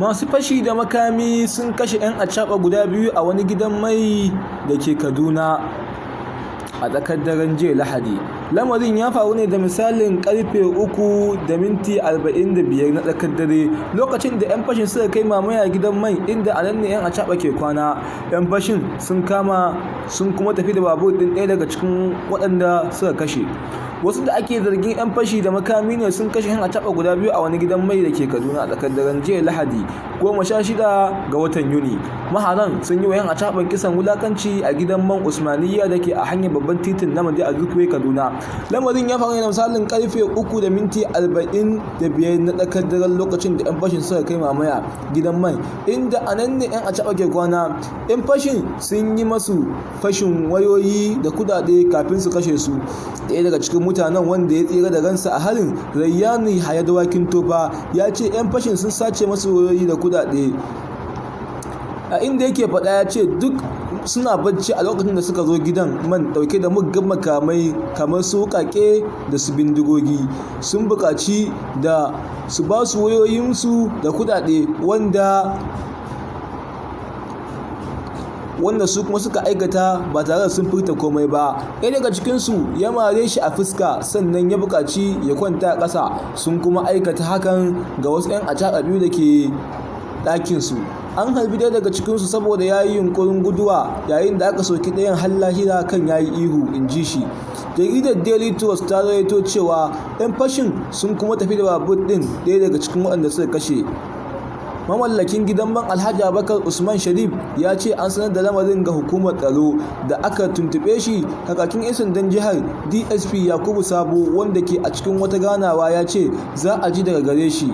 Masu fashi da makami sun kashe 'yan acaɓa guda biyu a wani gidan mai da ke Kaduna a tsakar daren jiya Lahadi. Lamarin ya faru ne da misalin karfe 3:45 na tsakar dare, lokacin da 'yan fashin suka kai mamaya gidan man inda a nan ne 'yan acaɓa ke kwana. 'Yan fashin sun kama sun kuma tafi da babur ɗin ɗaya daga cikin waɗanda suka kashe. Wasu da ake zargin 'yan fashi da makami ne sun kashe 'yan acaɓa guda biyu a wani gidan mai da ke Kaduna a tsakar daren jiya Lahadi, 16 ga watan Yuni. Maharan sun yi wa 'yan acaɓan kisan wulakanci a gidan man Usmaniyya da ke a hanyar babban titin Nnamdi Azikiwe, Kaduna. Lamarin ya faru ne da misalin karfe 3:45 na tsakar daren, lokacin da 'yan fashin suka kai mamaya gidan man inda a nan ne 'yan acaɓa ke kwana. 'Yan fashin sun yi masu fashin wayoyi da kudade kafin su kashe su. Ɗaya daga cikin mutanen wanda ya tsira da ransa a harin, Rayyanu Yahaya Dawakin Tofa, ya ce 'yan fashin sun sace masu wayoyi da kudade. A inda yake faɗa ya ce duk suna bacci a lokacin da suka zo gidan man ɗauke da muggan makamai kamar su wuƙaƙe da su bindigogi. Sun buƙaci da su ba su wayoyinsu da kudade, wanda su kuma suka aikata ba tare da sun furta komai ba. Ɗaya daga cikinsu ya mare shi a fuska sannan ya buƙaci ya kwanta a ƙasa, sun kuma aikata hakan ga wasu 'yan acaɓa biyu da ke ɗakinsu. An harbi ɗaya daga cikinsu saboda ya yi yunƙurin guduwa, yayin da aka soki ɗayan har lahira kan ya yi ihu, in ji shi. Jaridar Daily Trust ta rawaito cewa 'yan fashin sun kuma tafi da babur ɗin ɗaya daga cikin waɗanda suka kashe. Mamallakin gidan man, Alhaji Abubakar Usman Sharif, ya ce an sanar da lamarin ga hukumar tsaro. Da aka tuntuɓe shi, kakakin 'yan sandan jihar, DSP Yakubu Sabo, wanda ke a cikin wata ganawa, ya ce za a ji daga gare shi.